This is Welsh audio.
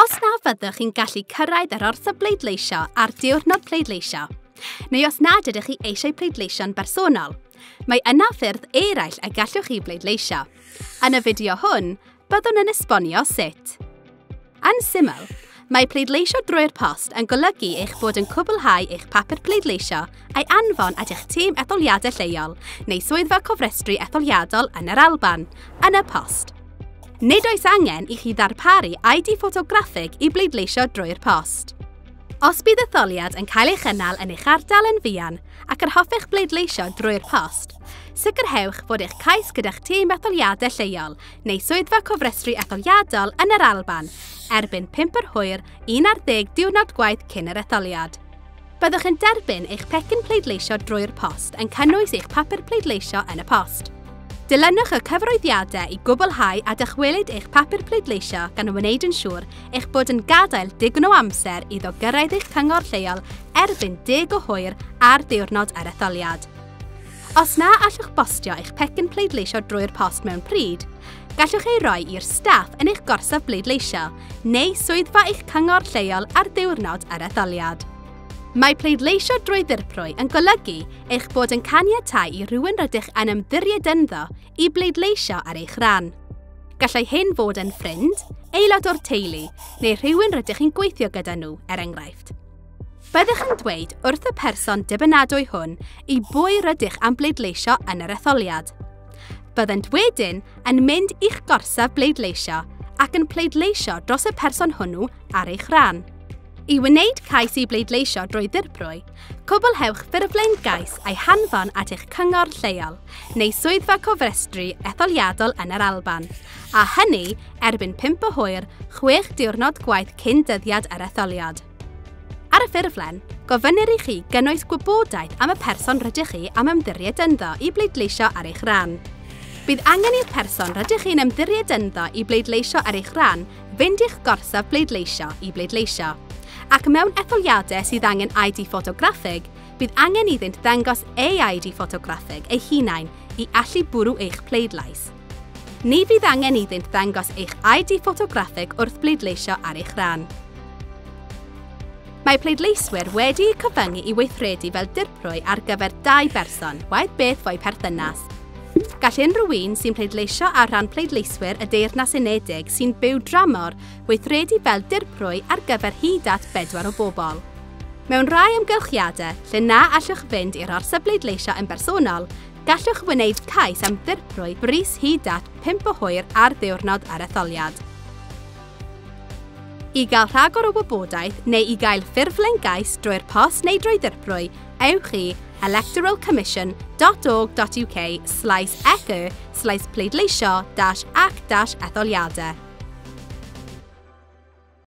Os na fyddwch chi'n gallu cyrraedd yr orsaf bleidleisio ar diwrnod pleidleisio, neu os nad ydych chi eisiau pleidleisio'n bersonol, mae yna ffyrdd eraill y gallwch chi bleidleisio. Yn y fideo hwn, byddwn yn esbonio sut. Yn syml, mae pleidleisio drwy'r post yn golygu eich bod yn cwblhau eich papur pleidleisio a'i anfon at eich tîm etholiadau lleol neu swyddfa cofrestru etholiadol yn yr Alban, yn y post. Nid oes angen i chi ddarparu ID ffotograffig i bleidleisio drwy'r post. Os bydd etholiad yn cael ei chynnal yn eich ardal yn fuan ac yr hoffech bleidleisio drwy'r post, sicrhewch fod eich cais gyda'ch tîm etholiadau lleol neu swyddfa cofrestru etholiadol yn yr Alban erbyn 5 yr hwyr 11 diwrnod gwaith cyn yr etholiad. Byddwch yn derbyn eich pecyn pleidleisio drwy'r post yn cynnwys eich papur pleidleisio yn y post. Dilynwch y cyfarwyddiadau i gwblhau a dychwelyd eich papur pleidleisio gan wneud yn siŵr eich bod yn gadael digon o amser iddo gyrraedd eich cyngor lleol erbyn 10 o hwyr ar ddiwrnod yr etholiad. Os na allwch bostio eich pecyn pleidleisio drwy'r post mewn pryd, gallwch ei roi i'r staff yn eich gorsaf bleidleisio neu swyddfa eich cyngor lleol ar ddiwrnod yr etholiad. Mae pleidleisio drwy ddirprwy yn golygu eich bod yn caniatáu i rhywun rydych yn ymddiried ynddo i bleidleisio ar eich rhan. Gallai hyn fod yn ffrind, aelod o'r teulu, neu rhywun rydych chi'n gweithio gyda nhw, er enghraifft. Byddwch yn dweud wrth y person dibynadwy hwn i bwy rydych am bleidleisio yn yr etholiad. Byddent wedyn yn mynd i'ch gorsaf bleidleisio ac yn pleidleisio dros y person hwnnw ar eich rhan. I wneud cais i bleidleisio drwy ddirprwy, cwblhewch ffurflen gais a'i hanfon at eich cyngor lleol neu swyddfa cofrestru etholiadol yn yr Alban, a hynny erbyn 5 o hwyr 6 diwrnod gwaith cyn dyddiad yr etholiad. Ar y ffurflen, gofynnir i chi gynnwys gwybodaeth am y person rydych chi am ymddiried ynddo i bleidleisio ar eich rhan. Bydd angen i'r person rydych chi'n ymddiried ynddo i bleidleisio ar eich rhan fynd i'ch gorsaf bleidleisio i bleidleisio. Ac mewn etholiadau sydd angen ID ffotograffig, bydd angen iddynt ddangos eu ID ffotograffig eu hunain i allu bwrw eich pleidlais. Ni fydd angen iddynt ddangos eich ID ffotograffig wrth bleidleisio ar eich rhan. Mae pleidleiswyr wedi'u cyfyngu i weithredu fel dirprwy ar gyfer 2 berson, waeth beth fo'u perthynas. Gall unrhyw un sy'n pleidleisio ar ran pleidleiswyr y Deyrnas Unedig sy'n byw dramor weithredu fel dirprwy ar gyfer hyd at 4 o bobl. Mewn rhai amgylchiadau lle na allwch fynd i'r orsaf bleidleisio yn bersonol, gallwch wneud cais am ddirprwy brys hyd at 5 o hwyr ar ddiwrnod yr etholiad. I gael rhagor o wybodaeth neu i gael ffurflen gais drwy'r post neu drwy ddirprwy, ewch i electoralcommission.org.uk/eco/pleidleisio-ac-etholiadau.